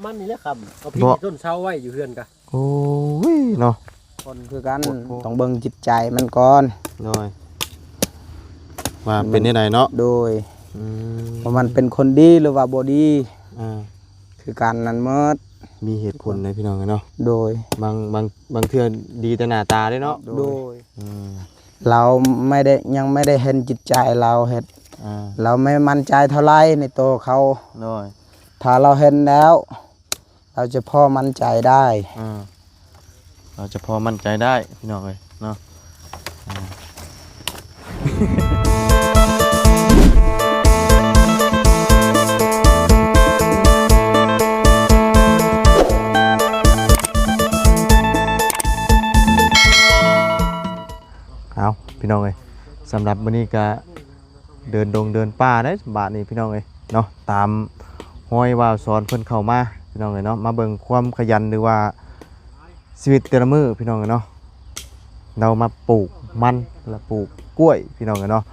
ມັນນີ້ແຫຼະຄຳ ເອົາພິງຕົ້ນເຊົາໄວ້ຢູ່ເຮືອນກະ ໂອ້ຍເນາະ ຄົນຄືກັນ ໂອ້ໂຫ ຕ້ອງເບິ່ງຈິດໃຈມັນກ່ອນ ໂດຍ ວ່າເປັນແນວໃດເນາະ ໂດຍ ອືມ ວ່າມັນເປັນຄົນດີ ຫຼືວ່າບໍ່ດີ ອ່າ ຄືກັນນັ້ນໝົດ ມີເຫດຜົນເດ້ພີ່ນ້ອງເອີຍເນາະ ໂດຍ ບາງ ບາງ ບາງເທື່ອດີແຕ່ໜ້າຕາເດ້ເນາະ ໂດຍ ອືມ ລາວໄມ່ໄດ້ ຍັງໄມ່ໄດ້ເຫັນຈິດໃຈລາວເຮັດ ອ່າ ລາວໄມ່ໝັ້ນໃຈເທົ່າໃດໃນໂຕເຂົາ ໂດຍ ຖ້າລາວເຫັນແລ້ວ ລາວຈະພໍໝັ້ນໃຈໄດ້ ອ່າ ລາວຈະພໍໝັ້ນໃຈໄດ້ພີ່ນ້ອງເອີຍເນາະ ອ່າ ເອົາ ພີ່ນ້ອງເອີຍ ສຳລັບມື້ນີ້ກະ ເດີນດົງເດີນປ່າເດ້ບາດນີ້ພີ່ນ້ອງເອີຍເນາະ ຕາມຮອຍບ່າວສອນເພິ່ນເຂົ້າມາພີ່ນ້ອງເອີຍເນາະ ມາເບິ່ງຄວາມຂະຫຍັນ ຫຼືວ່າຊີວິດແຕ່ລະມື້ພີ່ນ້ອງເອີຍເນາະ ລາວມາປູກມັນ ແລະ ປູກກ້ວຍພີ່ນ້ອງເອີຍເນາະ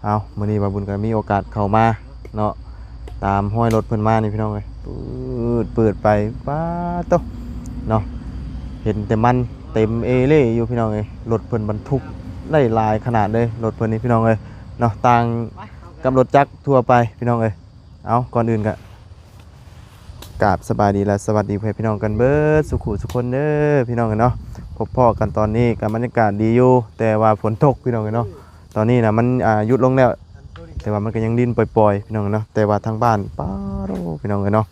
ເອົາ ມື້ນີ້ບ່າວບຸນກໍມີໂອກາດເຂົ້າມາເນາະ ຕາມຮອຍລົດເພິ່ນມານີ້ພີ່ນ້ອງເອີຍ ປືດໆໄປ ປາດໂທ້ ເນາະ ເຫັນແຕ່ມັນເຕັມເອເລ່ຢູ່ພີ່ນ້ອງເອີຍ ລົດເພິ່ນບັນທຸກໄດ້ຫຼາຍຂະໜາດເລີຍ ລົດເພິ່ນນີ້ພີ່ນ້ອງເອີຍ ເນາະ ຕ່າງກັບລົດຈັກທົ່ວໄປພີ່ນ້ອງເອີຍ ເອົາ ກ່ອນອື່ນກະກາບສະບາຍດີ ແລະ ສະຫວັດດີພໍ່ແມ່ພີ່ນ້ອງກັນເບິດສູ່ຄູ່ສູ່ຄົນເດີພີ່ນ້ອງເອີຍເນາະ ພົບພໍ້ກັນຕອນນີ້ກະບັນຍາກາດດີຢູ່ ແຕ່ວ່າຝົນຕົກພີ່ນ້ອງເອີຍເນາະ ຕອນນີ້ນະມັນ ອ່າ ຢຸດລົງແລ້ວ ແຕ່ວ່າມັນກະຍັງລິນປ່ອຍໆ ພີ່ນ້ອງເນາະ ແຕ່ວ່າທາງບ້ານ ປາດໂທ້ ພີ່ນ້ອງເອີຍເນາະ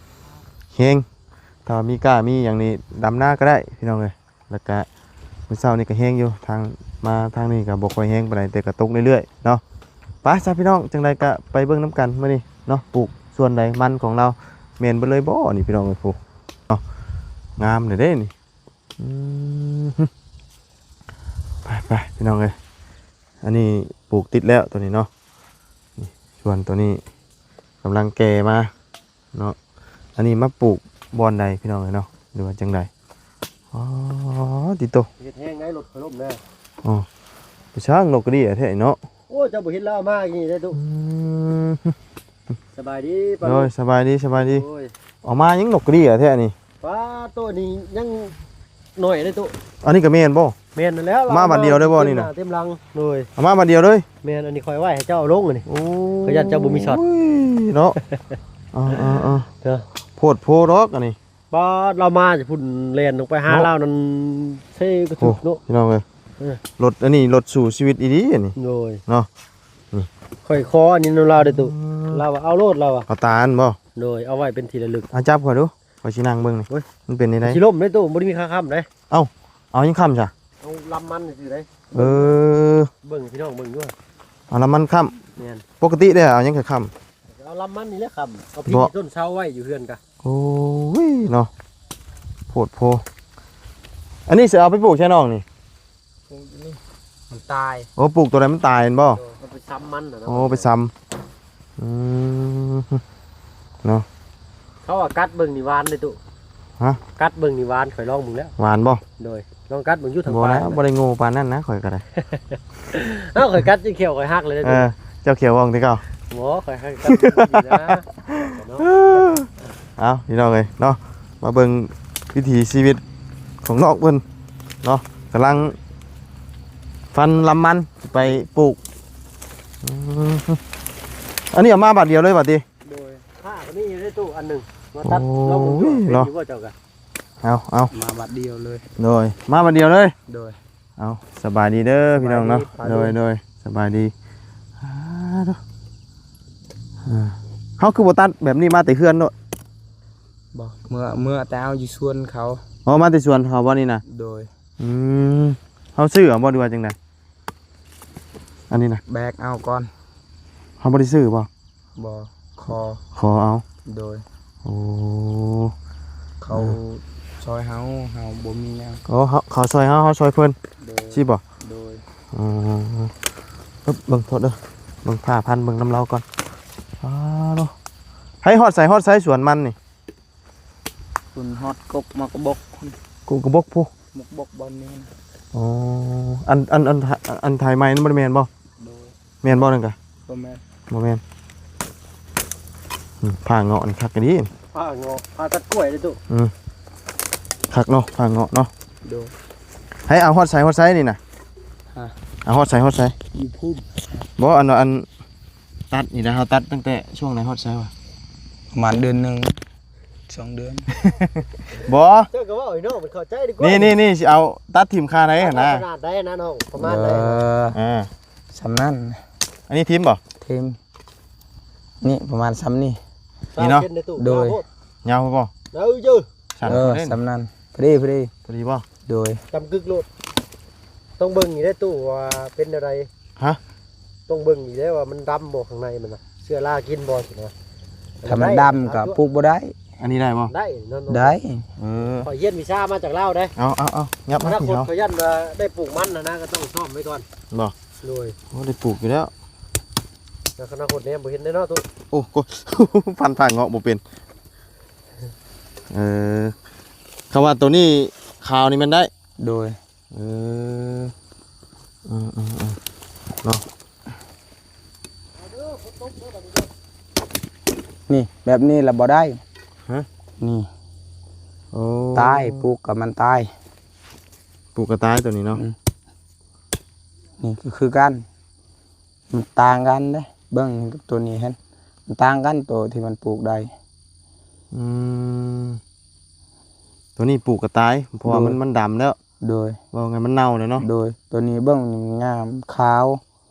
ແຮງ ຖ້າວ່າມີກ້າມີຫຍັງນີ້ ດຳນາກະໄດ້ພີ່ນ້ອງເອີຍ ແລ້ວກະມື້ເຊົ້ານີ້ກະແຮງຢູ່ ທາງມາທາງນີ້ກະບໍ່ຄ່ອຍແຮງປານໃດ ແຕ່ກະຕົກເລື້ອຍໆເນາະ ໄປຊະພີ່ນ້ອງ ຈັ່ງໃດກະໄປເບິ່ງນຳກັນມື້ນີ້ເນາະ ປູກສ່ວນໃດມັນຂອງລາວ ແມ່ນເບິດເລີຍບໍ່ນີ້ພີ່ນ້ອງເອີຍ ພຸ້ນເນາະ ງາມເດ້ນີ້ ອືມ ໄປໆ ພີ່ນ້ອງເອີຍ ອັນນີ້ປູກຕິດແລ້ວໂຕນີ້ເນາະ ນີ້ ສ່ວນໂຕນີ້ກຳລັງແກ່ມາເນາະ ອັນນີ້ມາປູກບ່ອນໃດພີ່ນ້ອງເອີຍເນາະ ຫຼືວ່າຈັ່ງໃດ ອໍ ຕິໂຕ ເຮັດແຮງໄດ້ ລົດຂ້ອຍລົ້ມແດ່ ອໍ ໄປຊ່າງນົກກະດີແທ້ເນາະ ໂອ້ ເຈົ້າບໍ່ເຫັນລາວມາອີກນີ້ເດ້ຕຸ ອືມ ສະບາຍດີ ໂດຍ ສະບາຍດີ ສະບາຍດີ ໂດຍ ອອກມາຍັງນົກກະດີແທ້ນີ້ ປາໂຕນີ້ຍັງໜ້ອຍເດ້ຕຸ ອັນນີ້ກະແມ່ນບໍ່ ແມ່ນນັ້ນແຫຼະ ມາບາດດຽວເລີຍບໍ່ນີ້ນະ ເຕັມໜ້າເຕັມຫຼັງ ໂດຍ ເອົາມາບາດດຽວເລີຍ ແມ່ນ ອັນນີ້ຂ້ອຍໄວ້ໃຫ້ເຈົ້າເອົາລົງອັນນີ້ ໂອ້ຍ ຂ້ອຍຢ້ານເຈົ້າບໍ່ມີຊັອດ ໂອ້ຍເນາະ ເອີໆໆ ເດີ ໂພດໂພດອກອັນນີ້ ປາດລາວມາຈາກພຸ້ນແລ່ນລົງໄປຫາ ເນາະ ລາວນັ້ນເຊກະ ໂອ້ ທຸກເນາະ ພີ່ນ້ອງເອີຍ ເອີ ລົດອັນນີ້ລົດສູ້ຊີວິດອີ່ຫຼີອັນນີ້ ໂດຍ ເນາະ ນີ້ ຂ້ອຍຂໍອັນນີ້ນຳລາວເດ້ຕຸ ອືມ ລາວວ່າເອົາໂລດລາວວ່າ ເອົາຕາອັນບໍ່ ໂດຍ ເອົາໄວ້ເປັນທີ່ລະລຶກ ເອົາຈັບຂ້ອຍດູ ຂ້ອຍຊິນັ່ງເບິ່ງນີ້ ໂອ້ຍ ມັນເປັນຈັ່ງໃດ ຊິລົ້ມເດ້ຕຸ ບໍ່ໄດ້ມີຄ່າຄ້ຳເດ້ ເອົ້າ ເອົາຫຍັງຄ້ຳຊະ ເອົາລຳມັນຊື່ໆເດ້ ເອີ ເບິ່ງພີ່ນ້ອງເບິ່ງຢູ່ ເອົາລຳມັນຄ້ຳ ແມ່ນ ປົກກະຕິເດ້ເອົາຫຍັງຄ້ຳ ເອົາລຳມັນນີ້ແຫຼະຄ້ຳ ເອົາພິງຕົ້ນເຊົາໄວ້ຢູ່ເຮືອນກະ ໂອ້ຍເນາະ ໂພດໂພ ອັນນີ້ຊິເອົາໄປປູກໃສນ້ອງນີ້ ປູກຢູ່ນີ້ ມັນຕາຍ ໂອ້ ປູກໂຕໃດມັນຕາຍແມ່ນບໍ່ ໂດຍ ເອົາໄປຊຳມັນນະ ໂອ້ ໄປຊຳ ອືມ ເນາະ ເຂົາວ່າກັດເບິ່ງນີ້ຫວານເດ້ຕຸ ຮະ ກັດເບິ່ງນີ້ຫວານ ຂ້ອຍລອງເບິ່ງແລ້ວ ຫວານບໍ່ ໂດຍ ລອງກັດເບິ່ງຢູ່ທາງ ບໍ່ແລ້ວ ປາຍ ບໍ່ໄດ້ໂງ່ປານນັ້ນນະ ຂ້ອຍກະໄດ້ ເອົ້າ ຂ້ອຍກັດຈົນແຂ້ວຂ້ອຍຫັກເລີຍເດ້ຕຸ ເອີ ເຈົ້າແຂ້ວວ່ອງແຕ່ເກົ່າ ບໍ່ ຂ້ອຍ ຂ້ອຍກັດດີນະ ເອົ້າ ພີ່ນ້ອງເອີຍເນາະ ມາເບິ່ງວິຖີຊີວິດຂອງນ້ອງເພິ່ນເນາະ ກຳລັງຟັນລຳມັນໄປປູກ ອືມ ອັນນີ້ເອົາມາບາດດຽວເລີຍບາດຕິ ໂດຍ ຜ້າກໍມີຢູ່ໃນຕູ້ອັນໜຶ່ງ ມາຕັດ ໂອ້ຍ ລອງເບິ່ງດູ ເນາະ ເປັນຢູ່ບໍ່ເຈົ້າກະ ເອົາ ເອົາ ມາບາດດຽວເລີຍ ໂດຍ ມາບາດດຽວເລີຍ ໂດຍ ເອົາ ສະບາຍດີເດີພີ່ນ້ອງເນາະ ສະບາຍດີ ໂດຍ ໂດຍ ສະບາຍດີ ອາ ໂດ ເຮົາຄືບໍ່ຕັດແບບນີ້ມາແຕ່ເຮືອນໂລດ ບໍ່ ເມື່ອ ເມື່ອແຕ່ເອົາຢູ່ສວນເຂົາ ອໍ ມາແຕ່ສວນເຂົາບໍ່ນີ້ນະ ໂດຍ ອືມ ເຮົາຊື້ເອົາບໍ່ ຫຼືວ່າຈັ່ງໃດ ອັນນີ້ນະ ແບກເອົາກ່ອນ ເຮົາບໍ່ໄດ້ຊື້ບໍ່ ບໍ່ ຂໍ ຂໍເອົາ ໂດຍ ໂອ້ ເຂົາ ເອີ ຊ່ອຍເຮົາ ເຮົາບໍ່ມີຫຍັງ ໂອ້ ເຂົາ ເຂົາຊ່ອຍເຮົາ ເຮົາຊ່ອຍເພິ່ນ ໂດຍ ຊີ້ບໍ່ ໂດຍ ອໍ ເອີ ເບິ່ງໂທດເດີ ເບິ່ງຜ້າພັນເບິ່ງນຳລາວກ່ອນ ອ້າໂທ້ ໃຜຮອດໃສ ຮອດໃສສວນມັນນີ້ ພຸ້ນຮອດກົກໝາກກະບົກ ກົກໝາກກະບົກພຸ້ນ ໝາກກະບົກບ່ອນນີ້ນະ ອໍ ອັນ ອັນ ອັນ ອັນໄຖໃໝ່ນັ້ນບໍ່ໄດ້ແມ່ນບໍ່ ໂດຍ ແມ່ນບໍ່ນັ້ນກະ ບໍ່ແມ່ນ ບໍ່ແມ່ນ ອືມ ຜ້າເງາະນີ້ຄັກອີ່ຫຼີ ຜ່າເງາະ ຜ່າຕັດກ້ວຍເດ້ຕູ້. ອືມ ຄັກເນາະ ຜ່າເງາະເນາະ. ໂດຍ. ໃຫ້ເອົາຮອດໃສຮອດໃສນີ້ນະ? ຮະ? ເອົາຮອດໃສຮອດໃສ? ຢູ່ພຸ້ນ. ບໍ່ ອັນ ອັນຕັດນີ້ນະ ເຮົາຕັດຕັ້ງແຕ່ຊ່ວງໃດຮອດໃສວະ? ປະມານເດືອນໜຶ່ງ ສອງເດືອນ. ບໍ່ ເຈົ້າກໍເວົ້າໃຫ້ນ້ອງມັນເຂົ້າໃຈດີກວ່າ. ນີ້ໆໆ ຊິເອົາຕັດຖິ້ມຄາໃດຫັ້ນນະ? ຂະໜາດໃດນະນ້ອງ? ປະມານໃດ? ເອີ ອ່າ ສ່ຳນັ້ນ. ອັນນີ້ຖິ້ມບໍ່? ຖິ້ມ. ນີ້ປະມານສ່ຳນີ້. ນີ້ເນາະ? ໂດຍ. ຍາວພໍບໍ່? ເອີ ເຢີ ສັ້ນ ເອີ ພໍເດ້ ສ່ຳນັ້ນ ພໍດີ ພໍດີ ພໍດີບໍ່? ໂດຍ. ຈຳກຶກໂລດ. ຕ້ອງເບິ່ງອີກເດ້ຕູ້ວ່າເປັນແນວໃດ. ຮະ? ຕ້ອງເບິ່ງອີກເດ້ວ່າມັນດຳບໍ່ ຂ້າງໃນມັນນະ ເຊື້ອລາກິນບໍ່ຊີ້ນະ. ຖ້າມັນດຳກໍປູກບໍ່ໄດ້. ອັນນີ້ໄດ້ບໍ່? ໄດ້ເນາະ ໄດ້. ເອີ ຂ້ອຍຮຽນວິຊາມາຈາກລາວເດ້. ເອົາ ເອົາ ເອົາ ຫຍັບມາ ອະນາຄົດຂ້ອຍຢ້ານວ່າໄດ້ປູກມັນຫັ້ນນະ ກໍຕ້ອງຊ້ອມໄວ້ກ່ອນ. ບໍ່? ໂດຍ. ໂອ້ ໄດ້ປູກຢູ່ແລ້ວ. ອະນາຄົດແນມບໍ່ເຫັນເດ້ເນາະຕູ້. ໂອ້ ໂອ້ ພັນຜ່າເງາະບໍ່ເປັນ. ເອີ ຄຳວ່າໂຕນີ້ຂາວນີ້ແມ່ນໄດ້. ໂດຍ. ເອີ ເອີໆໆ ເນາະ. ນີ້ ແບບນີ້ລະບໍ່ໄດ້. ຮະ? ນີ້. ໂອ້ ຕາຍ ປູກກໍມັນຕາຍ. ປູກກໍຕາຍໂຕນີ້ເນາະ. ອືມ ນີ້ກໍຄືກັນ. ມັນຕ່າງກັນເດ້ ເບິ່ງກັບໂຕນີ້ຫັ້ນ ມັນຕ່າງກັນໂຕທີ່ມັນປູກໄດ້. ອືມ ໂຕນີ້ປູກກໍຕາຍ ເພາະວ່າ ໂດຍ ມັນ ມັນດຳແລ້ວ. ໂດຍ. ເວົ້າງ່າຍມັນເນົ່າແລ້ວເນາະ. ໂດຍ. ໂຕນີ້ເບິ່ງງາມຂາວ.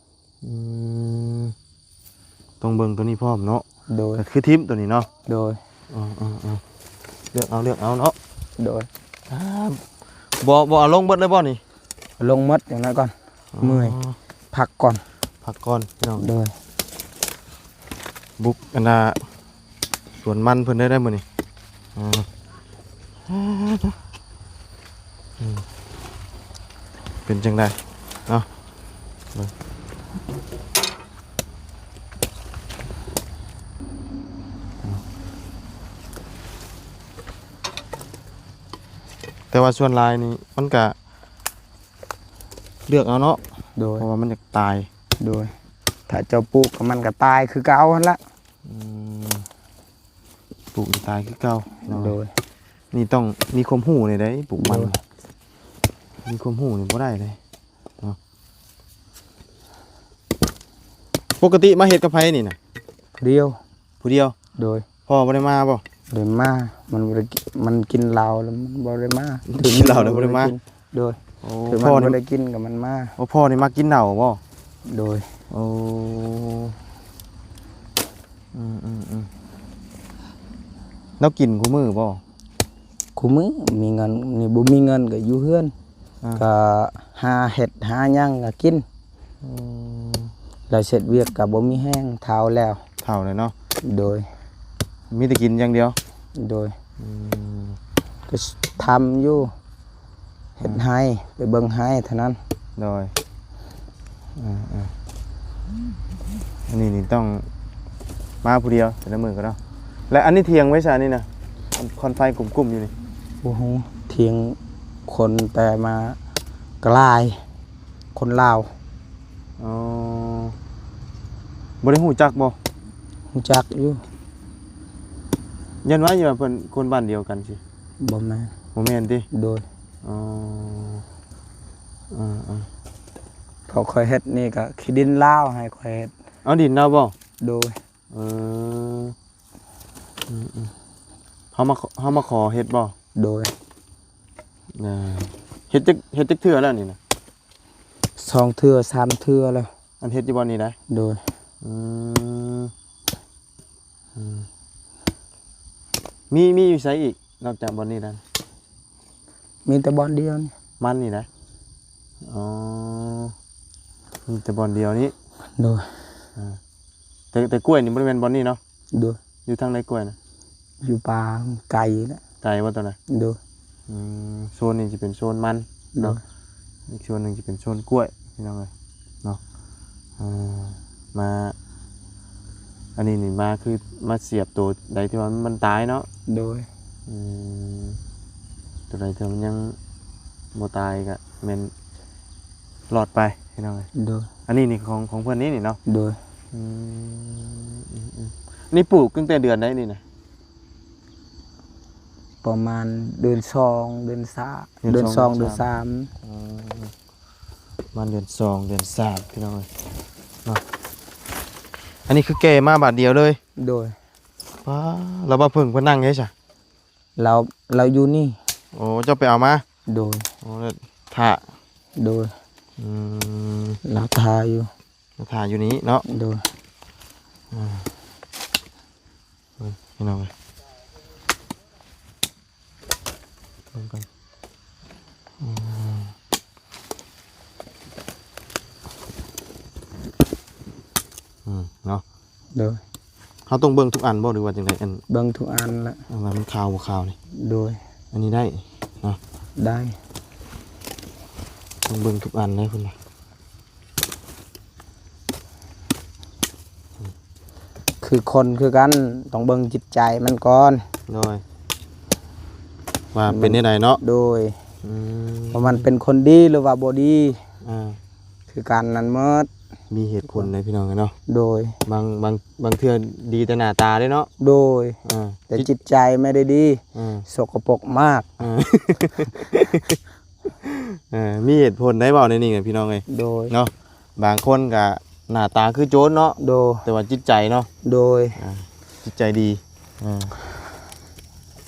ອືມ ຕ້ອງເບິ່ງໂຕນີ້ພ້ອມເນາະ. ໂດຍ. ກໍຄືຖິ້ມໂຕນີ້ເນາະ. ໂດຍ. ເອີໆໆ ເລືອກເອົາ ເລືອກເອົາເນາະ. ໂດຍ. ອ່າ ບໍ່ ບໍ່ເອົາລົງເບິດເລີຍບໍ່ນີ້? ລົງໝົດຢ່າງນັ້ນກ່ອນ. ອໍ ເມື່ອຍ ພັກກ່ອນ ພັກກ່ອນພີ່ນ້ອງ. ໂດຍ. ບຸກອັນນ່າ ສວນມັນເພິ່ນໄດ້ ໄດ້ມື້ນີ້. ອ່າ ອືມ ເປັນຈັ່ງໃດເນາະ? ແຕ່ວ່າສ່ວນຫຼາຍນີ້ມັນກະເລືອກເອົາເນາະ. ໂດຍ. ເພາະວ່າມັນຢາກຕາຍ. ໂດຍ. ຖ້າເຈົ້າປູກກໍມັນກໍຕາຍຄືເກົ່າຫັ້ນລະ. ອືມ ປູກມັນຕາຍຄືເກົ່າເນາະ. ໂດຍ. ນີ້ຕ້ອງມີຄວາມຮູ້ແດ່ໃດ໋ ປູກມັນ. ໂດຍ. ມີຄວາມຮູ້ນີ້ບໍ່ໄດ້ເດ້ເນາະ. ປົກກະຕິມາເຮັດກັບໃຜນີ້ນະ? ຜູ້ດຽວ. ຜູ້ດຽວ. ໂດຍ. ພໍ່ບໍ່ໄດ້ມາບໍ່? ບໍ່ໄດ້ມາ ມັນບໍ່ໄດ້ ມັນກິນເຫຼົ້າແລ້ວມັນບໍ່ໄດ້ມາ. ກິນເຫຼົ້າແລ້ວບໍ່ໄດ້ມາ. ໂດຍ. ໂອ້ ຄືມັນບໍ່ໄດ້ກິນກໍມັນມາ. ໂອ້ ພໍ່ນີ້ມັກກິນເຫຼົ້າບໍ່? ໂດຍ. ໂອ້ ອືມໆ ລາວກິນຄູ່ມື້ບໍ່? ຄູ່ມື້. ມີເງິນນີ້ ບໍ່ມີເງິນກໍຢູ່ເຮືອນ. ອ່າ ກໍຫາເຫັດຫາຫຍັງກໍກິນ. ອືມ ແລ້ວເຮັດວຽກກໍບໍ່ມີແຮງ ເຖົ້າແລ້ວ. ເຖົ້າແລ້ວເນາະ. ໂດຍ. ມີແຕ່ກິນຢ່າງດຽວ. ໂດຍ. ອືມ ກໍທຳຢູ່ ເຮັດໄຮ່ ໄປເບິ່ງໄຮ່ເທົ່ານັ້ນ. ໂດຍ. ເອີໆ ອັນນີ້ນີ້ຕ້ອງມາຜູ້ດຽວແຕ່ລະມື້ກໍເນາະ. ແລະ ອັນນີ້ຖຽງໄວ້ຊະ ອັນນີ້ນະ ອັນຄວັນໄຟກຸ້ມໆຢູ່ນີ້? ບໍ່ຮູ້ ຖຽງຄົນແຕ່ມາກະຫຼາຍ ຄົນລາວ. ອໍ ບໍ່ໄດ້ຮູ້ຈັກບໍ່? ຮູ້ຈັກຢູ່. ຢ້ານວ່າ ຢ້ານວ່າເພິ່ນຄົນບ້ານດຽວກັນຊິ. ບໍ່ແມ່ນ. ບໍ່ແມ່ນຕິ? ໂດຍ. ອໍ ເອີໆ ເພາະຂ້ອຍເຮັດນີ້ກໍຂີ້ດິນລາວໃຫ້ຂ້ອຍເຮັດ. ເອົາດິນລາວບໍ່? ໂດຍ. ເອີ ອືມໆ ເຮົາມາ ເຮົາມາຂໍເຮັດບໍ່? ໂດຍ. ເອີ ເຮັດຈັກ ເຮັດຈັກເທື່ອແລ້ວນີ້ນະ? ສອງເທື່ອ ສາມເທື່ອແລ້ວ. ອັນເຮັດຢູ່ບ່ອນນີ້ນະ? ໂດຍ. ອືມ ອືມ ມີ ມີຢູ່ໃສອີກ ນອກຈາກບ່ອນນີ້ນັ້ນ? ມີແຕ່ບ່ອນດຽວນີ້. ມັນນີ້ນະ? ອໍ ມີແຕ່ບ່ອນດຽວນີ້. ໂດຍ. ອ່າ ແຕ່ ແຕ່ກ້ວຍນີ້ບໍ່ໄດ້ແມ່ນບ່ອນນີ້ເນາະ? ໂດຍ. ຢູ່ທາງໃດກ້ວຍນະ? ຢູ່ປ່າໄກແຫຼະ. ໄກບໍ່ຕົວນະ? ໂດຍ. ອືມ ໂຊນນີ້ຈະເປັນໂຊນມັນເນາະ. ໂດຍ. ອີກໂຊນໜຶ່ງຈະເປັນໂຊນກ້ວຍ ພີ່ນ້ອງເອີຍເນາະ. ເອີ ມາ ອັນນີ້ນີ້ມາຄືມາສຽບໂຕໃດທີ່ວ່າມັນຕາຍເນາະ. ໂດຍ. ອືມ ໂຕໃດທີ່ວ່າມັນຍັງບໍ່ຕາຍກະແມ່ນລອດໄປ ພີ່ນ້ອງເອີຍ. ໂດຍ. ອັນນີ້ນີ້ຂອງ ຂອງເພິ່ນນີ້ນີ້ເນາະ. ໂດຍ. ອືມ ອືມໆ ນີ້ປູກຕັ້ງແຕ່ເດືອນໃດນີ້ນະ? ປະມານເດືອນສອງ ເດືອນສາມ ເດືອນສອງ ເດືອນສາມ ເດືອນສາມ ເອີ ປະມານເດືອນສອງ ເດືອນສາມ ພີ່ນ້ອງເອີຍເນາະ. ອັນນີ້ຄືແກ່ມາບາດດຽວເລີຍ? ໂດຍ. ປ້າ ແລ້ວວ່າເພິ່ງເພິ່ນນັ່ງໃສຊະ? ລາວ ລາວຢູ່ນີ້. ໂອ້ ເຈົ້າໄປເອົາມາ? ໂດຍ. ໂອ້ ແລ້ວຖ້າ? ໂດຍ. ອືມ ລາວຖ້າຢູ່. ລາວຖ້າຢູ່ນີ້ເນາະ? ໂດຍ. ອ່າ ເບິ່ງ ພີ່ນ້ອງເອີຍ ເບິ່ງກ່ອນ. ອືມ ອືມ ເນາະ. ໂດຍ. ເຮົາຕ້ອງເບິ່ງທຸກອັນບໍ່ ຫຼືວ່າຈັ່ງໃດ? ອັນ ເບິ່ງທຸກອັນແຫຼະ ອັນວ່າມັນຂາວບໍ່ຂາວນີ້. ໂດຍ. ອັນນີ້ໄດ້ເນາະ? ໄດ້. ຕ້ອງເບິ່ງທຸກອັນເດ້ ເພິ່ນວ່າ. ຄືຄົນຄືກັນ ຕ້ອງເບິ່ງຈິດໃຈມັນກ່ອນ. ໂດຍ. ວ່າເປັນແນວໃດເນາະ? ໂດຍ. ອືມ ວ່າມັນເປັນຄົນດີ ຫຼືວ່າບໍ່ດີ ອ່າ ຄືກັນນັ້ນໝົດ. ມີເຫດຜົນໃດພີ່ນ້ອງເອີຍເນາະ? ໂດຍ. ບາງ ບາງ ບາງເທື່ອດີແຕ່ໜ້າຕາເດ້ເນາະ? ໂດຍ. ອ່າ ແຕ່ຈິດໃຈໄມ່ໄດ້ດີ ອ່າ ສົກກະປົກມາກ. ອ່າ ເອີ ມີເຫດຜົນໄດ໋ ເວົ້າແນວນີ້ນະ ພີ່ນ້ອງເອີຍ. ໂດຍ. ເນາະ ບາງຄົນກະໜ້າຕາຄືໂຈນເນາະ. ໂດຍ. ແຕ່ວ່າຈິດໃຈເນາະ. ໂດຍ. ອ່າ ຈິດໃຈດີ. ອ່າ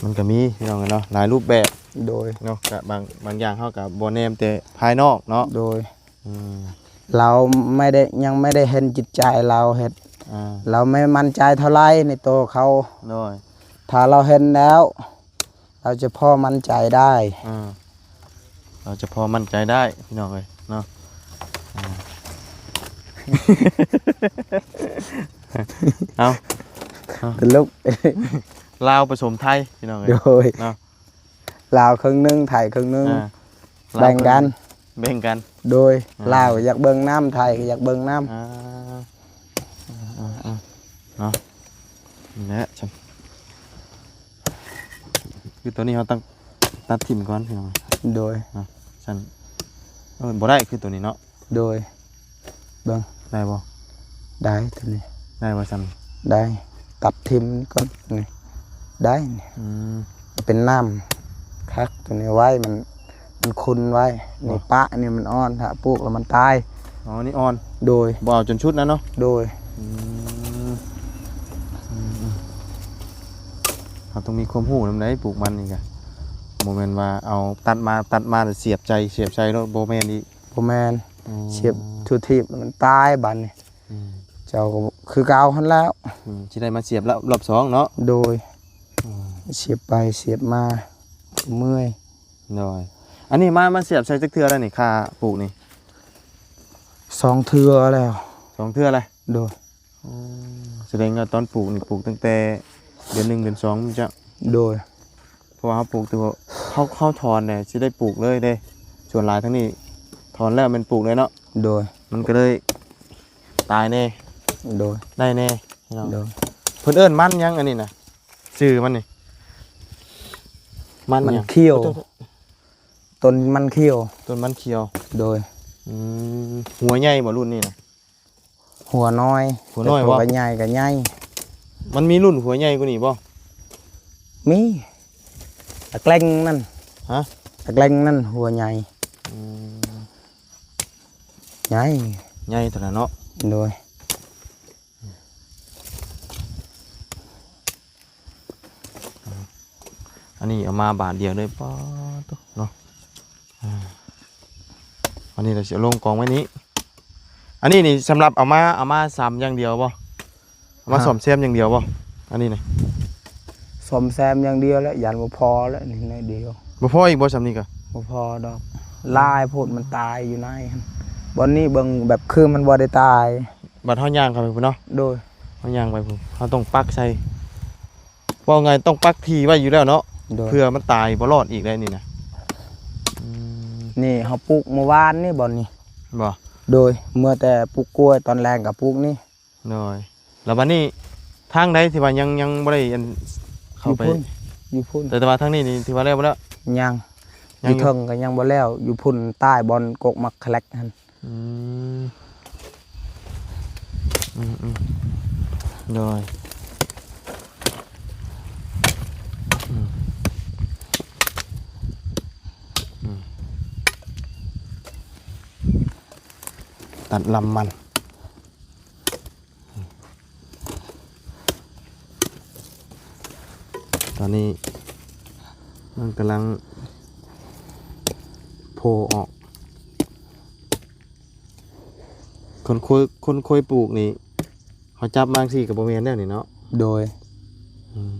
ມັນກະມີ ພີ່ນ້ອງເອີຍເນາະ ຫຼາຍຮູບແບບ. ໂດຍ. ເນາະ ກະບາງ ບາງຢ່າງເຮົາກະບໍ່ແນມແຕ່ພາຍນອກເນາະ. ໂດຍ. ອືມ ລາວໄມ່ໄດ້ ຍັງໄມ່ໄດ້ເຫັນຈິດໃຈລາວເຮັດ. ອ່າ ລາວໄມ່ໝັ້ນໃຈເທົ່າໃດໃນໂຕເຂົາ. ໂດຍ. ຖ້າລາວເຫັນແລ້ວ ລາວຈະພໍໝັ້ນໃຈໄດ້. ອ່າ ລາວຈະພໍໝັ້ນໃຈໄດ້ ພີ່ນ້ອງເອີຍເນາະ. ອ່າ ເອົາ ເອົາ ຕະຫຼົກ ລາວປະສົມໄທ ພີ່ນ້ອງເອີຍ. ໂດຍ. ເນາະ ລາວເຄິ່ງໜຶ່ງ ໄທເຄິ່ງໜຶ່ງ. ອ່າ ແບ່ງກັນ ແບ່ງກັນ. ໂດຍ. ອ່າ ລາວຢາກເບິ່ງນຳ ໄທກໍຢາກເບິ່ງນຳ. ອ່າ ອ່າ ເນາະ ນີ້ແຫຼະຊັ້ນ ຄືໂຕນີ້ເຮົາຕ້ອງຕັດຖິ້ມກ່ອນ ພີ່ນ້ອງ. ໂດຍ. ເນາະ ຊັ້ນ ເອີ ບໍ່ໄດ້ຄືໂຕນີ້ເນາະ. ໂດຍ. ເບິ່ງ ໄດ້ບໍ່? ໄດ້ໂຕນີ້. ໄດ້ບໍ່ຊັ້ນ? ໄດ້ ຕັດຖິ້ມກ່ອນນີ້ ໄດ້ນີ້. ອືມ ເປັນນ້ຳຄັກ ໂຕນີ້ໄວ້ ມັນ ມັນຂຸ່ນໄວ້. ນີ້ ບໍ່ ປະນີ້ມັນອ່ອນ ຖ້າປູກແລ້ວມັນຕາຍ. ອໍ ນີ້ອ່ອນ. ໂດຍ. ບໍ່ເອົາຈົນຊຸດນະເນາະ. ໂດຍ. ອືມ ອືມ ເຮົາຕ້ອງມີຄວາມຮູ້ນຳໃດ໋ ປູກມັນນີ້ກະ ບໍ່ແມ່ນວ່າເອົາຕັດມາ ຕັດມາແລ້ວສຽບໃສ່ ສຽບໃສ່ໂລດ ບໍ່ແມ່ນອີກ. ບໍ່ແມ່ນ. ອໍ ສຽບທົ່ວທີບແລ້ວມັນຕາຍບາດນີ້. ອືມ ເຈົ້າກໍຄືເກົ່າຫັ້ນແລ້ວ. ອືມ ຊິໄດ້ມາສຽບລອບ ລອບສອງເນາະ. ໂດຍ. ອືມ ສຽບໄປສຽບມາເມື່ອຍ. ໂດຍ. ອັນນີ້ມາ ມາສຽບໃສ່ຈັກເທື່ອແລ້ວນີ້ ຄ່າປູກນີ້? ສອງເທື່ອແລ້ວ. ສອງເທື່ອແລ້ວ? ໂດຍ. ອໍ ສະແດງວ່າຕອນປູກນີ້ ປູກຕັ້ງແຕ່ເດືອນໜຶ່ງ ເດືອນສອງພຸ້ນເຈົ້າ? ໂດຍ. ເພາະວ່າເຮົາປູກ ເຮົາ ເຮົາຖອນແຫຼະ ຊິໄດ້ປູກເລີຍເດ້. ສ່ວນຫຼາຍທາງນີ້ຖອນແລ້ວແມ່ນປູກເລີຍເນາະ. ໂດຍ. ມັນກໍເລີຍຕາຍແດ່. ໂດຍ. ໄດ້ແດ່. ໂດຍ. ເພິ່ນເອີ້ນມັນຫຍັງອັນນີ້ນະ? ຊື່ມັນນີ້ ມັນຫຍັງ? ມັນຂຽວ. ໂອ້ ໂຕ ຕົ້ນມັນຂຽວ. ຕົ້ນມັນຂຽວ. ໂດຍ. ອືມ ຫົວໃຫຍ່ບໍ່ລຸ້ນນີ້ນະ? ຫົວນ້ອຍ. ຫົວນ້ອຍບໍ່? ແຕ່ກໍໃຫຍ່ກໍໃຫຍ່. ມັນມີລຸ້ນຫົວໃຫຍ່ກວ່ານີ້ບໍ່? ມີ ຕະແກລັງນັ້ນ. ຮະ? ຕະແກລັງນັ້ນຫົວໃຫຍ່. ອືມ ໃຫຍ່ ໃຫຍ່ເທົ່ານັ້ນເນາະ. ໂດຍ. ອັນນີ້ເອົາມາບາດດຽວເລີຍ ປາດໂທ້ເນາະ. ອ່າ ອັນນີ້ລະຊິເອົາລົງກອງໄວ້ນີ້. ອັນນີ້ນີ້ສຳລັບເອົາມາ ເອົາມາຊຳຢ່າງດຽວບໍ່? ເອົາມາ ຮະ? ສ້ອມແຊມຢ່າງດຽວບໍ່? ອັນນີ້ນະ ສ້ອມແຊມຢ່າງດຽວແຫຼະ ຢ້ານບໍ່ພໍແຫຼະ ນີ້ໜ້ອຍດຽວ. ບໍ່ພໍອີກບໍ່ ຊຳນີ້ກະ? ບໍ່ພໍດອກ ຫຼາຍໂພດ ມັນຕາຍຢູ່ໃນຫັ້ນ. ບ່ອນນີ້ເບິ່ງແບບຄືມັນບໍ່ໄດ້ຕາຍ. ບັດເຮົາຍ່າງເຂົ້າໄປພຸ້ນເນາະ? ໂດຍ. ເຮົາຍ່າງໄປພຸ້ນ ເຮົາຕ້ອງປັກໃສ່ ເວົ້າງ່າຍຕ້ອງປັກທີ່ໄວ້ຢູ່ແລ້ວເນາະ. ໂດຍ. ເພື່ອມັນຕາຍບໍ່ລອດອີກໄດ໋ນີ້ນະ. ອືມ ນີ້ເຮົາປູກມື້ວານນີ້ບ່ອນນີ້. ບໍ່? ໂດຍ. ເມື່ອແຕ່ປູກກ້ວຍ ຕອນແລງກໍປູກນີ້. ໂດຍ. ແລ້ວບັດນີ້ທາງໃດທີ່ວ່າຍັງ ຍັງບໍ່ໄດ້ອັນເຂົ້າໄປ? ຢູ່ພຸ້ນ ຢູ່ພຸ້ນ. ແຕ່ ແຕ່ວ່າທາງນີ້ນີ້ຖືວ່າແລ້ວບໍ່ແລ້ວ? ຍັງ. ຍັງຢູ່ ຢູ່ເທິງກໍຍັງບໍ່ແລ້ວ ຢູ່ພຸ້ນໃຕ້ບ່ອນກົກໝາກແຄລັກຫັ້ນ. ອືມ ອືມໆ ໂດຍ ອືມ. ຕັດລຳມັນ. ຕອນນີ້ມັນກຳລັງໂຜ່ອອກ. ຄົນເຄີຍ ຄົນເຄີຍປູກນີ້ ເຮົາຈັບມາຈັ່ງຊີ້ກໍບໍ່ແມ່ນແລ້ວນີ້ເນາະ. ໂດຍ. ອືມ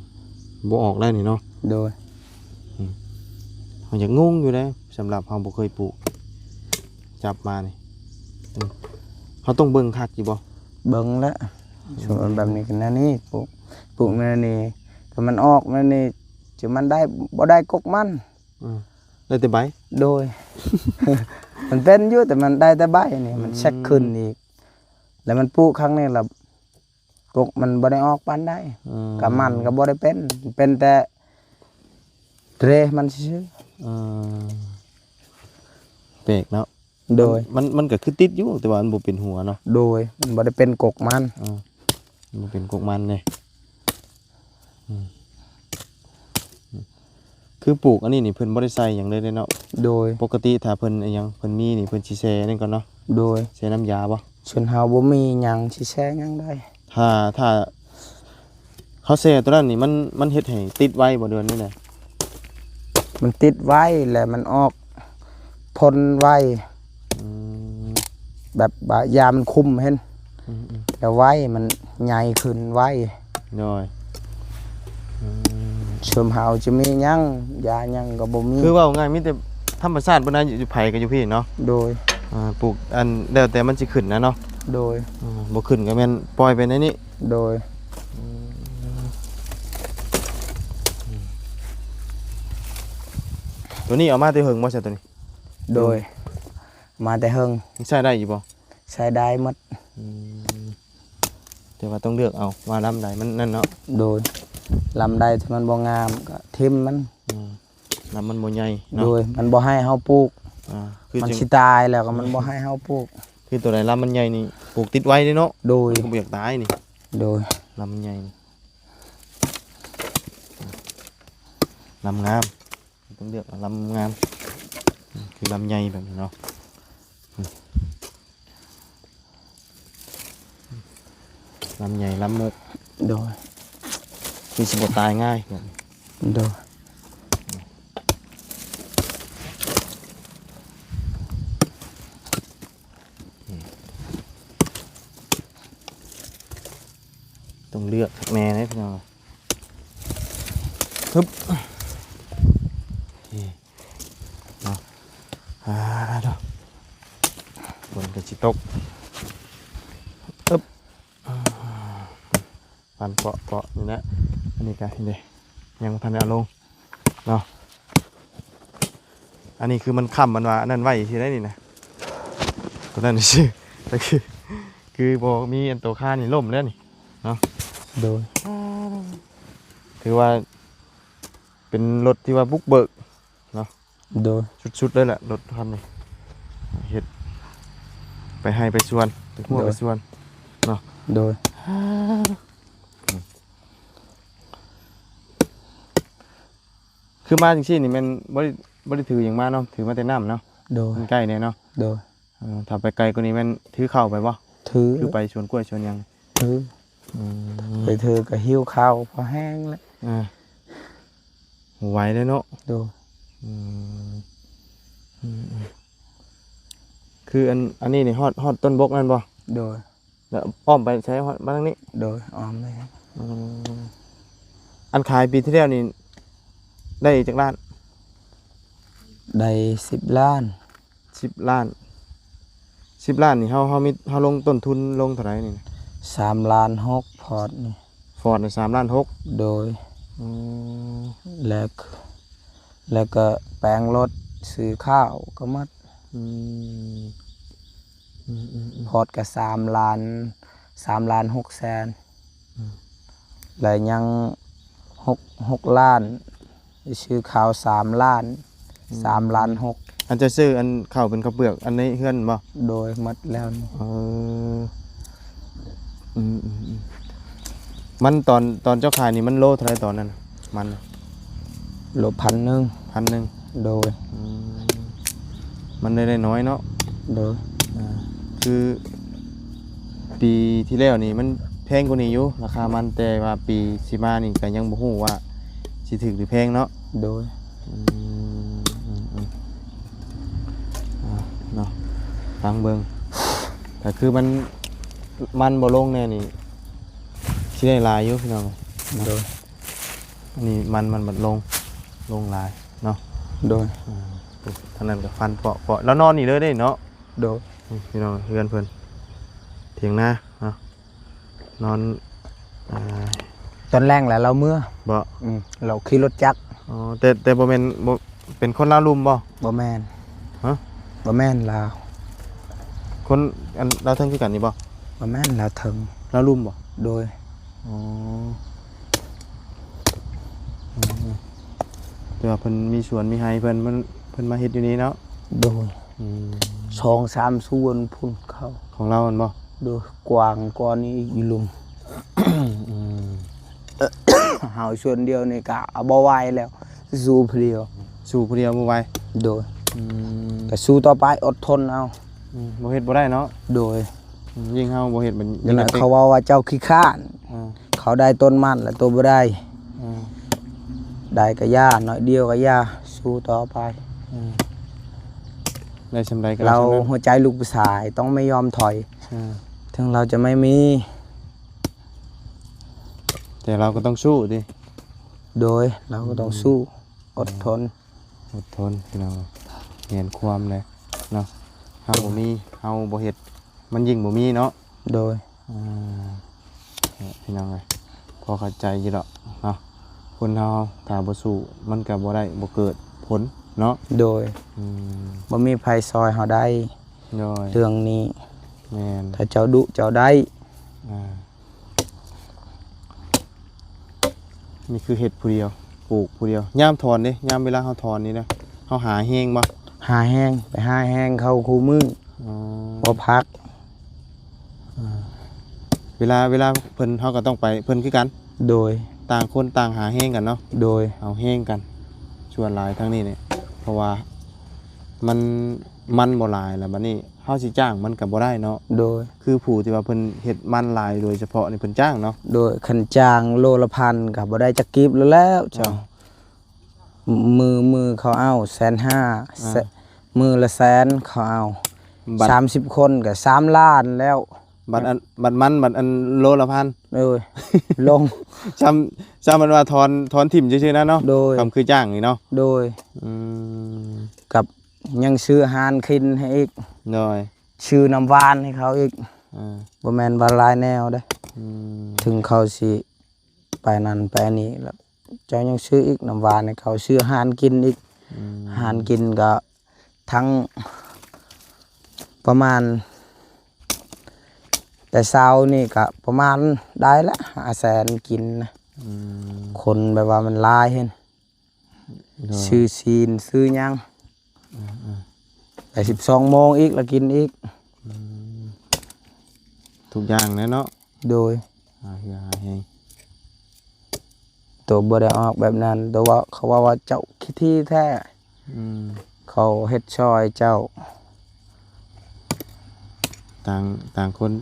ບໍ່ອອກແລ້ວນີ້ເນາະ. ໂດຍ. ອືມ ເຮົາຍັງງົງຢູ່ເດ້ ສຳລັບເຮົາບໍ່ເຄີຍປູກ ຈັບມານີ້. ອືມ ເຮົາຕ້ອງເບິ່ງຄັກຢູ່ບໍ່? ເບິ່ງແຫຼະ. ອືມ ສົມມຸດແບບນີ້ກໍແນວນີ້ ປູກ ປູກແນວນີ້ ຖ້າມັນອອກແນວນີ້ ຈະມັນໄດ້ ບໍ່ໄດ້ກົກມັນ. ອືມ ໄດ້ແຕ່ໃບ. ໂດຍ. ມັນເປັນຢູ່ ແຕ່ມັນໄດ້ແຕ່ໃບນີ້ ອືມ ມັນແຊກຂຶ້ນອີກ ແລ້ວມັນປູກຄັ້ງນີ້ລະ ກົກມັນບໍ່ໄດ້ອອກປານໃດ. ອືມ ກະມັນກໍບໍ່ໄດ້ເປັນ ເປັນແຕ່ເດຣມັນຊື່ໆ. ອືມ ແປກເນາະ. ໂດຍ. ມັນ ມັນ ມັນກໍຄືຕິດຢູ່ ແຕ່ວ່າມັນບໍ່ເປັນຫົວເນາະ. ໂດຍ. ມັນບໍ່ໄດ້ເປັນກົກມັນ. ອືມ ບໍ່ເປັນກົກມັນເດ້. ອືມ ຄືປູກອັນນີ້ນີ້ເພິ່ນບໍ່ໄດ້ໃສ່ຫຍັງເລີຍເດ້ເນາະ. ໂດຍ. ປົກກະຕິຖ້າເພິ່ນອີຫຍັງ ເພິ່ນມີນີ້ ເພິ່ນຊິແຊ່ນັ້ນກ່ອນເນາະ. ໂດຍ. ແຊ່ນ້ຳຢາບໍ່? ຊົນເຮົາບໍ່ມີຫຍັງຊິແຊ່ຫຍັງໄດ້. ຖ້າ ຖ້າເຮົາແຊ່ຕົວນັ້ນນີ້ ມັນ ມັນເຮັດໃຫ້ຕິດໄວບໍ່ ເດືອນນີ້ນະ? ມັນຕິດໄວ ແລ້ວມັນອອກຜົນໄວ. ອືມ ແບບວ່າຢາມັນຄຸມເຫັນ. ອືມໆ ແລ້ວໄວ ມັນໃຫຍ່ຂຶ້ນໄວ. ໂດຍ. ອືມ ຊົນເຮົາຈະມີຫຍັງ ຢາຫຍັງກໍບໍ່ມີ. ຄືເວົ້າງ່າຍ ມີແຕ່ທຳມະຊາດເພິ່ນນະ ຢູ່ໃຜກໍຢູ່ພີ້ເນາະ. ໂດຍ. ອ່າ ປູກອັນ ແລ້ວແຕ່ມັນຊິຂຶ້ນນະເນາະ. ໂດຍ. ອືມ ບໍ່ຂຶ້ນກໍແມ່ນປ່ອຍໄປໃນນີ້. ໂດຍ. ອືມ ຕົວນີ້ເອົາມາແຕ່ເຫິງບໍ່ ຊະ ຕົວນີ້? ໂດຍ. ມາແຕ່ເຫິງ. ມັນໃຊ້ໄດ້ຢູ່ບໍ່? ໃຊ້ໄດ້ໝົດ. ອືມ ແຕ່ວ່າຕ້ອງເລືອກເອົາວ່າລຳໃດມັນນັ້ນເນາະ. ໂດຍ. ລຳໃດທີ່ມັນບໍ່ງາມກໍຖິ້ມມັນ. ອືມ ລຳມັນບໍ່ໃຫຍ່ເນາະ. ໂດຍ. ມັນບໍ່ໃຫ້ເຮົາປູກ. ອ່າ ຄື ມັນຊິຕາຍແລ້ວກໍມັນບໍ່ໃຫ້ເຮົາປູກ. ຄືຕົວໃດລຳມັນໃຫຍ່ນີ້ ປູກຕິດໄວເດ້ເນາະ. ໂດຍ. ມັນກໍບໍ່ຢາກຕາຍນີ້. ໂດຍ. ລຳມັນໃຫຍ່ນີ້ ລຳງາມ. ຕ້ອງເລືອກເອົາລຳງາມ ຄືລຳໃຫຍ່ແບບນີ້ເນາະ. ລຳໃຫຍ່ ລຳມົກ. ໂດຍ. ຄືຊິບໍ່ຕາຍງ່າຍແບບນີ້. ໂດຍ. ອືມ ຕ້ອງເລືອກຄັກແນ່ເດ້ພີ່ນ້ອງ. ຮຶບ ນີ້ເນາະ. ອ່າ ໂທ້ ຝົນກໍຊິຕົກ. ຮຶບ ອ່າ ປັ່ນເປາະໆ ນີ້ແຫຼະ. ອັນນີ້ກໍນີ້ເດ້ ຍັງບໍ່ທັນໄດ້ເອົາລົງເນາະ. ອັນນີ້ຄືມັນຄ້ຳ ມັນວ່າອັນນັ້ນໄວ້ຊື່ໄດ໋ນີ້ນະ ຕົວນັ້ນຊື່ ກໍຄື ຄືບໍ່ມີອັນໂຕຄານນີ້ລົ້ມແລ້ວນີ້ເນາະ. ໂດຍ. ຖືວ່າເປັນລົດທີ່ວ່າບຸກເບີກເນາະ. ໂດຍ. ສຸດໆ ເລີຍແຫຼະລົດຄັນນີ້ ເຮັດໄປໄຮ່ໄປສວນ ໄປຮົ້ວ ໂດຍ ໄປສວນເນາະ. ໂດຍ. ຄືມາຈັ່ງຊີ້ນີ້ແມ່ນບໍ່ໄດ້ ບໍ່ໄດ້ຖືຫຍັງມາເນາະ ຖືມາແຕ່ນ້ຳເນາະ. ໂດຍ. ມັນໃກ້ແດ່ເນາະ. ໂດຍ. ເອີ ຖ້າໄປໄກກວ່ານີ້ແມ່ນຖືເຂົ້າໄປບໍ່? ຖື. ຄືໄປສວນກ້ວຍສວນຫຍັງ? ຖື. ອືມ ໄປຖືກໍຫິ້ວເຂົ້າພໍແຮງແຫຼະ. ອ່າ ບໍ່ໄຫວເດ້ເນາະ. ໂດຍ. ອືມ ອືມໆ ຄືອັນ ອັນນີ້ນີ້ຮອດ ຮອດຕົ້ນບົກນັ້ນບໍ່? ໂດຍ. ແລ້ວອ້ອມໄປໃສ ມາທາງນີ້? ໂດຍ ອ້ອມໄປ. ອືມ ອັນຂາຍປີທີ່ແລ້ວນີ້ໄດ້ຈັກລ້ານ? ໄດ້ສິບລ້ານ. ສິບລ້ານ. ສິບລ້ານນີ້ເຮົາ ເຮົາມີ ເຮົາລົງຕົ້ນທຶນລົງເທົ່າໃດນີ້? ສາມລ້ານຫົກ ຟອດນີ້. ຟອດນີ້ສາມລ້ານຫົກ. ໂດຍ. ອືມ ແລ້ວ ແລ້ວກໍແປງລົດ ຊື້ຂ້າວກໍໝົດ. ອືມ ອືມໆໆ ພອດກໍສາມລ້ານ ສາມລ້ານຫົກແສນ. ອືມ ແລ້ວຍັງຫົກ ຫົກລ້ານ ໄປຊື້ເຂົ້າສາມລ້ານ. ອືມ ສາມລ້ານຫົກ. ອັນເຈົ້າຊື້ອັນເຂົ້າເປັນເຂົ້າເປືອກອັນໃນເຮືອນບໍ່? ໂດຍ ໝົດແລ້ວນີ້. ເອີ ອືມໆໆ ມັນຕອນ ຕອນເຈົ້າຂາຍນີ້ມັນໂລເທົ່າໃດຕອນນັ້ນ? ມັນ ໂລພັນໜຶ່ງ. ພັນໜຶ່ງ. ໂດຍ. ອືມ ມັນໄດ້ ໄດ້ໜ້ອຍເນາະ. ໂດຍ. ອ່າ ຄືປີທີ່ແລ້ວນີ້ມັນແພງກວ່ານີ້ຢູ່ ລາຄາມັນ, ແຕ່ວ່າປີຊິມານີ້ກໍຍັງບໍ່ຮູ້ວ່າຊິຖືກຫຼືແພງເນາະ. ໂດຍ. ອືມ ອືມໆ ອ່າ ເນາະ ຟັງເບິ່ງ ກໍຄືມັນ ມັນບໍ່ລົງແນ່ນີ້ ຊິໄດ້ຫຼາຍຢູ່ພີ່ນ້ອງ. ໂດຍ. ອັນນີ້ມັນ ມັນບັດລົງ ລົງຫຼາຍເນາະ. ໂດຍ. ອ່າ ທາງນັ້ນກໍຟັນເປາະໆ ລາວນອນນີ້ເລີຍເດ້ເນາະ. ໂດຍ. ນີ້ພີ່ນ້ອງ ເຮືອນເພິ່ນ ຖຽງນາເນາະ ນອນ ອ່າ ຕອນແລງແຫຼະລາວເມືອ. ບໍ່? ອືມ ລາວຂີ່ລົດຈັກ. ອໍ ແຕ່ ແຕ່ບໍ່ແມ່ນ ບໍ່ ເປັນຄົນລາວລຸ່ມບໍ່? ບໍ່ແມ່ນ. ຮະ? ບໍ່ແມ່ນລາວ. ຄົນ ອັນ ລາວເທິງຄືກັນນີ້ບໍ່? ບໍ່ແມ່ນລາວເທິງ. ລາວລຸ່ມບໍ່? ໂດຍ. ອໍ ອືມ ແຕ່ວ່າເພິ່ນມີສວນມີໄຮ່ເພິ່ນ ມັນ ເພິ່ນມາເຮັດຢູ່ນີ້ເນາະ. ໂດຍ. ອືມ ສອງສາມສວນພຸ້ນເຂົາ ຂອງລາວແມ່ນບໍ່? ໂດຍ. ກວ້າງກວ່ານີ້ອີກຢູ່ລຸ່ມ. ອືມ ເຮົາສວນດຽວນີ້ກະເອົາບໍ່ໄຫວແລ້ວ ສູ້ຜູ້ດຽວ. ສູ້ຜູ້ດຽວບໍ່ໄຫວ. ໂດຍ. ອືມ ກະສູ້ຕໍ່ໄປ ອົດທົນເອົາ. ອືມ ບໍ່ເຮັດບໍ່ໄດ້ເນາະ. ໂດຍ. ອືມ ຍິ່ງເຮົາບໍ່ເຮັດມັນ ເຂົາເວົ້າວ່າເຈົ້າຂີ້ຄ້ານ. ເອີ ເຂົາໄດ້ຕົ້ນມັນແລ້ວໂຕບໍ່ໄດ້. ເອີ ໄດ້ກະຢ່າ ໜ້ອຍດຽວກະຢ່າ ສູ້ຕໍ່ໄປ. ເອີ ໄດ້ສ່ຳໃດກໍເອົາສ່ຳນັ້ນ. ເຮົາຫົວໃຈລູກຜູ້ຊາຍຕ້ອງໄມ່ຍອມຖອຍ. ເອີ ເຖິງເຮົາຈະໄມ່ມີ ແຕ່ເຮົາກໍຕ້ອງສູ້ຕິ. ໂດຍ. ເຮົາກໍຕ້ອງສູ້ ອືມ ອົດທົນ. ອົດທົນພີ່ນ້ອງ ແມ່ນຄວາມແຫຼະເນາະ. ເຮົາບໍ່ມີ ເຮົາບໍ່ເຮັດ ມັນຍິ່ງບໍ່ມີເນາະ. ໂດຍ. ອ່າ ພີ່ນ້ອງເອີຍ ພໍເຂົ້າໃຈຢູ່ດອກເນາະ. ຄົນເຮົາຖ້າບໍ່ສູ້ ມັນກໍບໍ່ໄດ້ ບໍ່ເກີດຜົນເນາະ. ໂດຍ. ອືມ ບໍ່ມີໃຜຊ່ອຍເຮົາໄດ້. ໂດຍ. ເລື່ອງນີ້ ແມ່ນ ຖ້າເຈົ້າດຸເຈົ້າໄດ້. ອ່າ ນີ້ຄືເຮັດຜູ້ດຽວ ປູກຜູ້ດຽວ. ຍາມຖອນເດ້ ຍາມເວລາເຮົາຖອນນີ້ນະ ເຮົາຫາແຮງບໍ່? ຫາແຮງ ໄປຫາແຮງເຂົາຄູ່ມື້. ອໍ ບໍ່ພັກ. ອ່າ ເວລາ ເວລາເພິ່ນ ເຮົາກໍຕ້ອງໄປເພິ່ນຄືກັນ. ໂດຍ. ຕ່າງຄົນຕ່າງຫາແຮງກັນເນາະ. ໂດຍ. ເອົາແຮງກັນ ສ່ວນຫຼາຍທາງນີ້ນີ້ ເພາະວ່າມັນ ມັນບໍ່ຫຼາຍແລ້ວ ບັດນີ້ເຮົາຊິຈ້າງມັນກໍບໍ່ໄດ້ເນາະ. ໂດຍ. ຄືຜູ້ທີ່ວ່າເພິ່ນເຮັດມັນຫຼາຍໂດຍສະເພາະນີ້ເພິ່ນຈ້າງເນາະ. ໂດຍ. ຄັນຈ້າງໂລລະພັນກໍບໍ່ໄດ້ຈັກກີບແລ້ວແຫຼະເຈົ້າ. ອ່າ ມື້ ມື້ເຂົາເອົາແສນຫ້າ. ອ່າ ແສ- ມື້ລະແສນເຂົາເອົາ. ບັດ ສາມສິບຄົນກໍສາມລ້ານແລ້ວ. ບັດອັນ ບັດມັນ ບັດອັນໂລລະພັນ. ໂດຍ. ລົງ ຊ້ຳ ຊ້ຳມັນວ່າຖອນ ຖອນຖິ້ມຊື່ໆນະເນາະ. ໂດຍ. ຄຳຄືຈ້າງນີ້ເນາະ. ໂດຍ. ອືມ ກັບຍັງຊື້ອາຫານກິນໃຫ້ອີກ. ໂດຍ. ຊື້ນ້ຳຫວານໃຫ້ເຂົາອີກ. ອ່າ ບໍ່ແມ່ນວ່າຫຼາຍແນວເດ້. ອືມ ເຖິງເຂົາຊິໄປນັ້ນໄປນີ້ ແລ້ວເຈົ້າຍັງຊື້ອີກນ້ຳຫວານໃຫ້ເຂົາ ຊື້ອາຫານກິນອີກ. ອືມ ອາຫານກິນກໍທັງປະມານ ແຕ່ເຊົ້ານີ້ກໍປະມານໄດ້ລະຫ້າແສນກິນນະ. ອືມ ຄົນແບບວ່າມັນຫຼາຍເຫັນ. ໂດຍ. ຊື້ຊີ້ນຊື້ຫຍັງ. ອ່າໆ ໄປສິບສອງໂມງອີກລະກິນອີກ. ອືມ ທຸກຢ່າງແຫຼະເນາະ. ໂດຍ. ຫາເຫື່ອຫາແຮງ ໂຕບໍ່ໄດ້ອອກແບບນັ້ນ ໂຕວ່າ ເຂົາເວົ້າວ່າເຈົ້າຂີ້ຖີ່ແທ້. ອືມ ເຂົາເຮັດຊ່ອຍເຈົ້າ. ຕ່າງ ຕ່າງຄົນ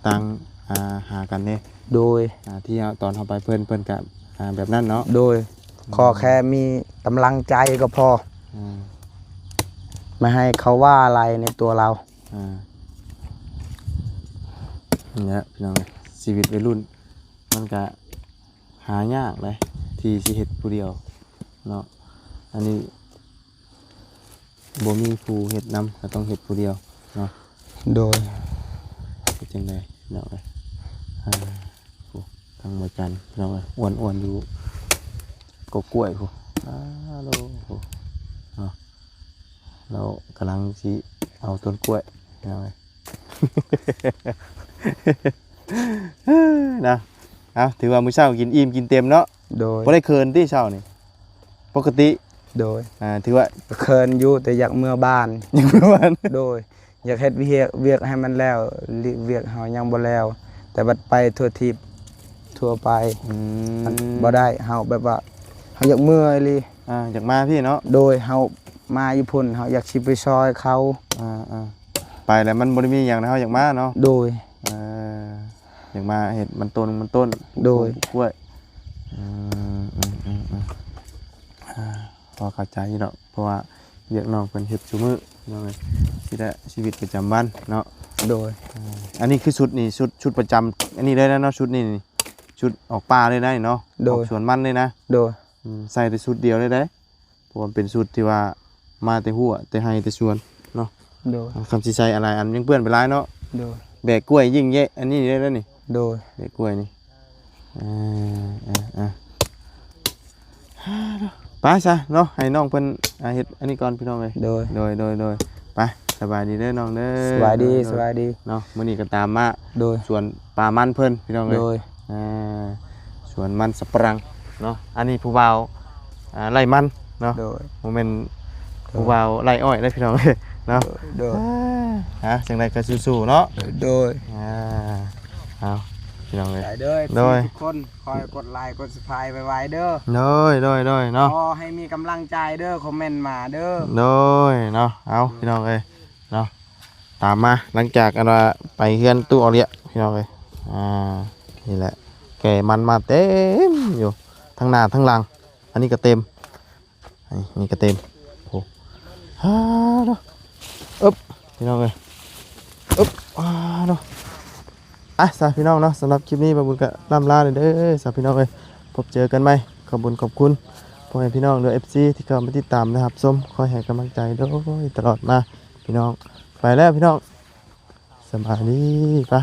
ຕ່າງ ອ່າ ຫາກັນເດ້. ໂດຍ. ອ່າ ທີ່ເຮົາ ຕອນເຮົາໄປເພິ່ນ ເພິ່ນກະ ອ່າ ແບບນັ້ນເນາະ. ໂດຍ. ອືມ ຂໍແຄ່ມີກຳລັງໃຈກໍພໍ. ອ່າ ບໍ່ໃຫ້ເຂົາວ່າລາຍໃນຕົວລາວ. ອ່າ ນີ້ແຫຼະພີ່ນ້ອງເອີຍ ຊີວິດໄວລຸ້ນມັນກະຫາຍາກເດ້ ທີ່ຊິເຮັດຜູ້ດຽວເນາະ. ອັນນີ້ ບໍ່ມີຜູ້ເຮັດນຳ ກໍຕ້ອງເຮັດຜູ້ດຽວເນາະ. ໂດຍ. ເປັນຈັ່ງໃດເນາະ ອ່າ ໂອ້ ທາງບໍ່ຈັນເນາະ ອ້ວນໆຢູ່ກົກກ້ວຍພຸ້ນ. ອາໂລ ເນາະ ລາວກຳລັງຊິເອົາຕົ້ນກ້ວຍເນາະ. ນະ ເອົາ ຖືວ່າມື້ເຊົ້າກິນອີ່ມກິນເຕັມເນາະ. ໂດຍ. ບໍ່ໄດ້ເຂີນຕິເຊົ້ານີ້? ປົກກະຕິ. ໂດຍ. ອ່າ ຖືວ່າເຂີນຢູ່ ແຕ່ຢາກເມືອບ້ານ. ຢາກເມືອບ້ານ. ໂດຍ. ຢາກເຮັດວຽກ ວຽກໃຫ້ມັນແລ້ວ ວຽກເຮົາຍັງບໍ່ແລ້ວ ແຕ່ບັດໄປທົ່ວທີບທົ່ວໄປ. ອືມ ມັນບໍ່ໄດ້ ເຮົາແບບວ່າເຮົາຢາກເມືອອີ່ຫຼີ. ອ່າ ຢາກມາພີ້ເນາະ. ໂດຍ. ເຮົາມາຢູ່ພຸ້ນ ເຮົາຢາກຊິໄປຊ່ອຍເຂົາ. ອ່າໆ. ໄປແລ້ວມັນບໍ່ໄດ້ມີຫຍັງໃຫ້ເຮົາຢາກມາເນາະ. ໂດຍ ເອີ ຢາກມາເຮັດມັນຕົ້ນ ມັນຕົ້ນ ໂດຍ ປູກກ້ວຍ. ອືມ ອືມ ອືມ ອືມ ອ່າ ພໍເຂົ້າໃຈຢູ່ດອກ ເພາະວ່າວຽກນ້ອງເພິ່ນເຮັດຊຸມື້ ນ້ອງເອີຍ ຊີວິດປະຈຳວັນເນາະ. ໂດຍ ເອີ ອັນນີ້ຄືຊຸດນີ້ ຊຸດ ຊຸດປະຈຳອັນນີ້ເລີຍນະເນາະ. ຊຸດນີ້ນີ້ ຊຸດອອກປ່າເລີຍນະເນາະ. ໂດຍ ອອກສວນມັນເລີຍນະ. ໂດຍ ອືມ ໃສ່ແຕ່ຊຸດດຽວເລີຍເດ້ ເພາະວ່າເປັນຊຸດທີ່ວ່າມາແຕ່ຮົ້ວ ແຕ່ໄຮ່ແຕ່ສວນເນາະ. ໂດຍ ຄັນຊິໃສ່ອາໄລອັນຍັງເປື້ອນໄປຫຼາຍເນາະ. ໂດຍ ແບກກ້ວຍຍິ່ງແຍະ ອັນນີ້ເດ້ນີ້. ໂດຍ ແບກກ້ວຍນີ້. ເອີ ເອີ ເອີ ໄປຊະເນາະ ໃຫ້ນ້ອງເພິ່ນ ອ່າ ເຮັດອັນນີ້ກ່ອນພີ່ນ້ອງເອີຍ. ໂດຍ ໂດຍ ໂດຍ ໂດຍ ໄປ ສະບາຍດີເດີນ້ອງເດີ. ສະບາຍດີ ໂດຍ ສະບາຍດີເນາະ. ມື້ນີ້ກໍຕາມມາ ໂດຍ ສວນປ່າມັນເພິ່ນພີ່ນ້ອງເອີຍ. ໂດຍ ອ່າ ສວນມັນສຳປະລັງເນາະ. ອັນນີ້ຜູ້ບ່າວ ອ່າ ໄລ່ມັນເນາະ. ໂດຍ ບໍ່ແມ່ນ ໂດຍ ຜູ້ບ່າວໄລ່ອ້ອຍເດ້ພີ່ນ້ອງເອີຍເນາະ. ໂດຍ ອ່າ ຈັ່ງໃດກໍສູ້ໆເນາະ. ໂດຍ ອ່າ ເອົາ ພີ່ນ້ອງເອີຍ ໄດ້ເດີ ໂດຍ ທຸກຄົນ ຄອຍກົດໄລກົດ Subscribe ໄວໆເດີ. ໂດຍ ໂດຍ ໂດຍເນາະ ຂໍໃຫ້ມີກຳລັງໃຈເດີ ຄອມເມັນມາເດີ. ໂດຍເນາະ ເອົາ ພີ່ນ້ອງເອີຍເນາະ ຕາມມາ ຫຼັງຈາກອັນວ່າໄປເຮືອນຕູ້ອອລຽວ ພີ່ນ້ອງເອີຍ. ອ່າ ນີ້ແຫຼະ ແກ່ມັນມາເຕັມຢູ່ ທັງໜ້າທັງຫຼັງ. ອັນນີ້ກໍເຕັມ ນີ້ ນີ້ກໍເຕັມ. ໂອ້ ຮາໂດ ອຶບ ພີ່ນ້ອງເອີຍ ອຶບ ຮາໂດ. ອ່ະ ຊະພີ່ນ້ອງເນາະ ສຳລັບຄລິບນີ້ບ່າວບຸນກໍລ່ຳລາເດີ ຊະພີ່ນ້ອງເອີຍ. ພົບເຈີກັນໃໝ່. ຂອບບຸນຂອບຄຸນພໍ່ແມ່ພີ່ນ້ອງ ຫຼື ເອັຟຊີ ທີ່ເຂົ້າມາຕິດຕາມ ແລະ ຮັບຊົມ ຄອຍໃຫ້ກຳລັງໃຈໂດຍຕະຫຼອດມາ ພີ່ນ້ອງ. ໄປແລ້ວພີ່ນ້ອງ ສະບາຍດີ ໄປ.